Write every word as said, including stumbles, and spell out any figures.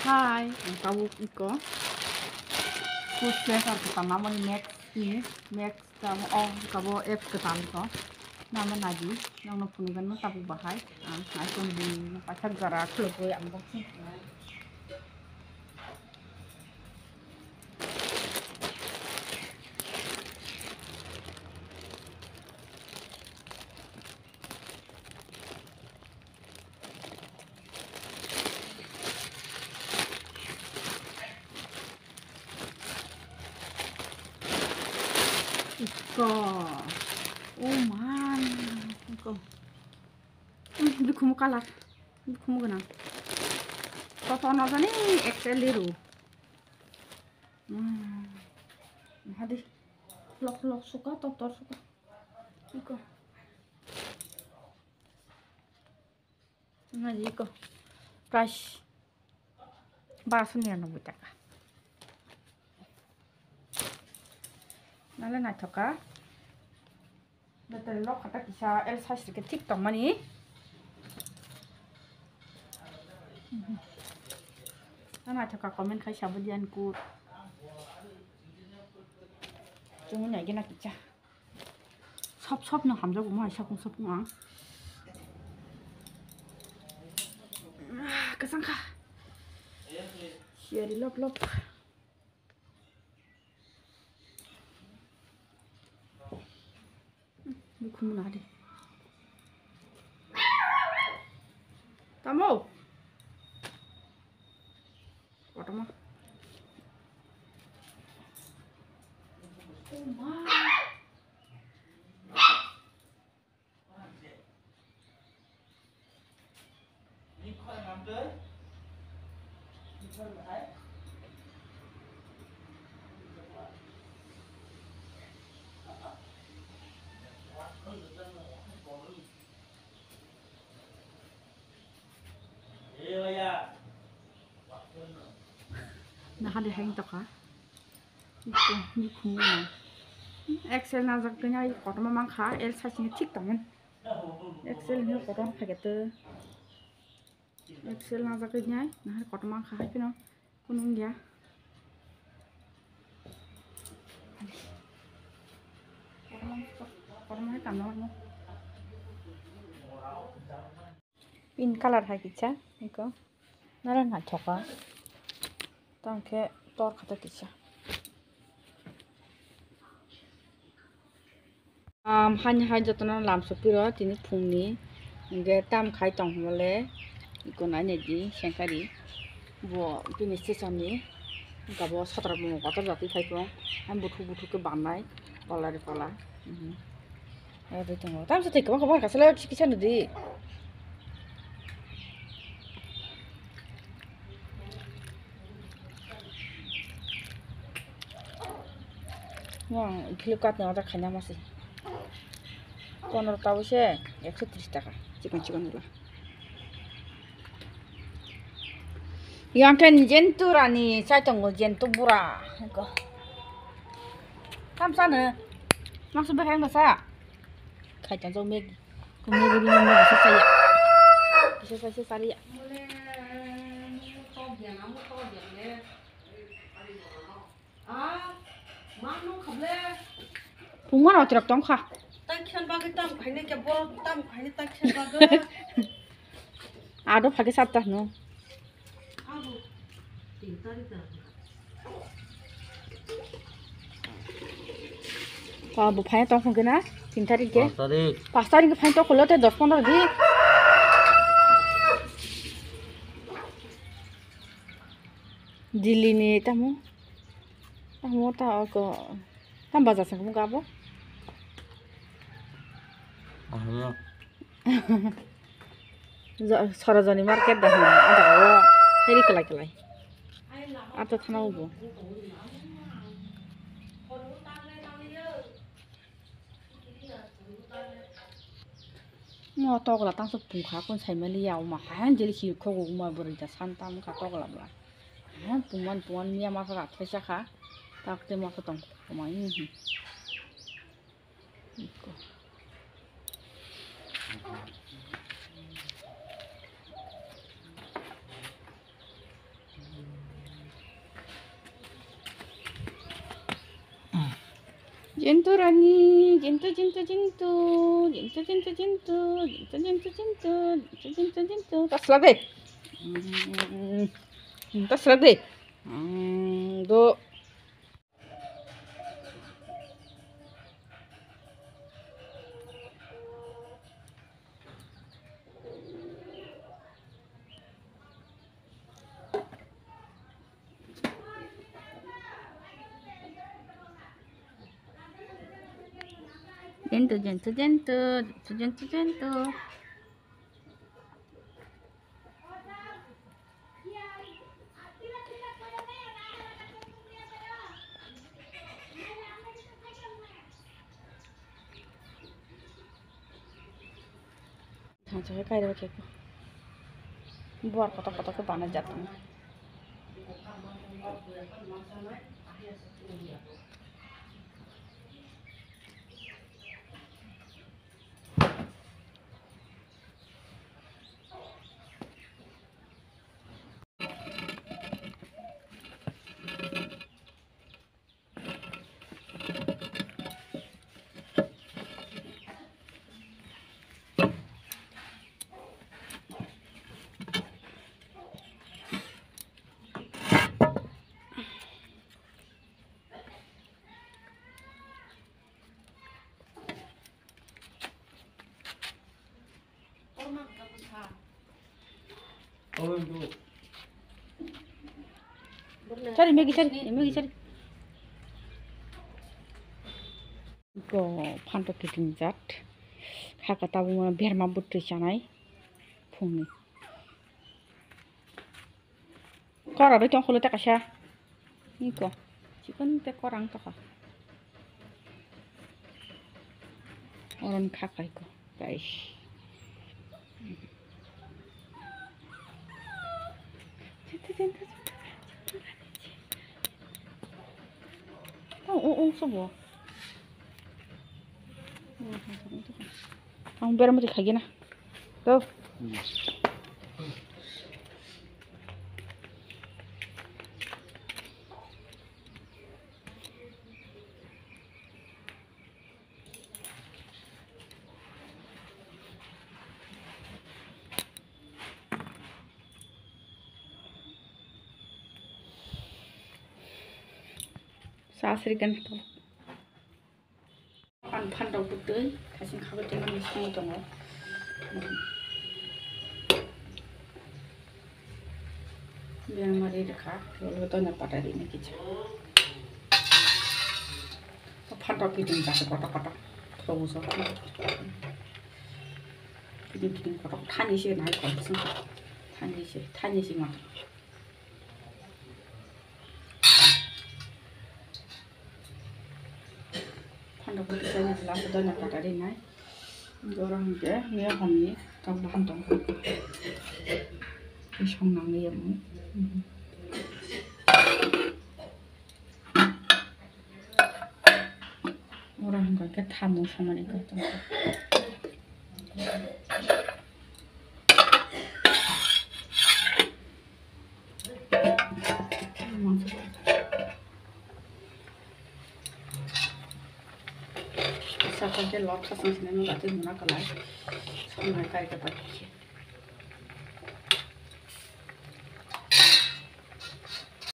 Hai, ang tabuk iko food tracker kwtal namani Max ni, Max tamo o kabo apps kwtal ko nama nadi, nangno phunukgano tabuk bahai ang iPhone ni paithak jora khulugwi unboxing khlai. Iko. Oh man. Iko. Hmm, bikhumu kalar. Bikhumu gwnang. Toto no jani X L liru. Hmm. Hadi. Lok lok suka, tor tor suka. Iko. Nai iko. Price barosho niranoboi taka. Nale naithoka. Betel lok kata kisa L size rike thik tongmani. Na naithoka comment khai sabo diyan kut. Chungu nai gena kisa. Sop sop no hamjago mo hai sapung sapung ang. Ah, kwchang kha. Siyari lop lop. Bikhumu na de. Tamo. Kotorma. Oh ma. Nahali hai tokha. Bikhumu nai. X L najak twi nai kotorma mankha, L size ni thik tongmani. X L ni kotorma phaigeto. X L najak twi nai, nahar kotorma mankha hai phino. Kunu wngya. Kotorma hai tangma. Pink color hai kisa, iko. Nare naithoka. Tangkhe tor khato kisa. Um, hani hai jotono lam sopiro tini phungni. Hingke tam khai tong hwnle. Iko nai naidi sengkari. Bo bini station ni. Hingke bo satra bo kotor jatwi phai phung. Ang buthuk buthuk khe bannai. Kola ri kola. Mhm. Abo tongo. Tamsa tei kwbang kwbang kasalo kisa nudi. Yang Flipkart ni order khaina masi. Pondro ta bo se ekso tris taka. Chikon chikon dula. Yang khe jentu rani chai tongo, jentu bura. Eko. Kam sano. Maksu bekhai basa. Khai tongo Maggi. Ko Maggi bini Maggi se chaya. Kisa chai se chaliya. Pungma rok tirok tong kha. Tang khen bagwi tam khaini khe borok tam khaini tang khen bagwi. Ado phage satta hno. Abo tin tarik da. Ba bo phai tong khe na tin tarik khe. Pas tarik. Pas tarik khe phai tong khe lote dos pondro di. Delhi ni tamo. Tamo ta ko. Tam bazar sa kamo gabo. Aham. Ja-, Sarojani market da hwnwi, ah, jaga o heri kwlai kwlai. Ata thana o bo. Mo togla tangso pungkha kon saimali ya, oma hai jeli khi khogo, oma bwrwi da san tam kha togla bla. Ha, pungman pungman miya masa da thesa kha. Tak te masa tong kha, oma, mhm. Iko. Jintu Rani, jintu, jintu, jintu, jintu, jintu, jintu, jintu, jintu, jintu, jintu, jintu, jintu, jintu, jintu. Tas lagi. Hmm, tas lagi. Hmm, do. Jintu, jintu, jintu, jintu, jintu, jintu. Thansa khe kairok khe buar kotor kotor khe banai jak tongo. Sari, Maggie sari, Maggie sari. Go phantok kiting jat. Haka tabuk ma berma bwtwi chanai phungni. Kora rwi tong kholo ta kaisa. Niko. Chikon te korang tokha. Oron kha kai ko. Guys. Oh, oh, oh, sobo. Ang berma di khagina. To. Sasri kan to. Pan, phantok bwtwi, thaiching khabwi tongmani songwi tongo. Biyang mari rwkha, tei ulo doina pata rini kisa. O phantok kiting jasa kotor kotor. Khobujak. Kiting kiting kotor. Thani se nai kotor song. Thani se, thani se ma. Phantok bwtwi chaini glass o doina pata rinai. Borok hwnkhe miya hamni tabuk bahan tong. Tei song nangwi yamwi. Oro hwnkha khe thamung samani khe tongkha. Saka khe lobsa song sinai no gati muna kalai. Songnai kai khe pai khe.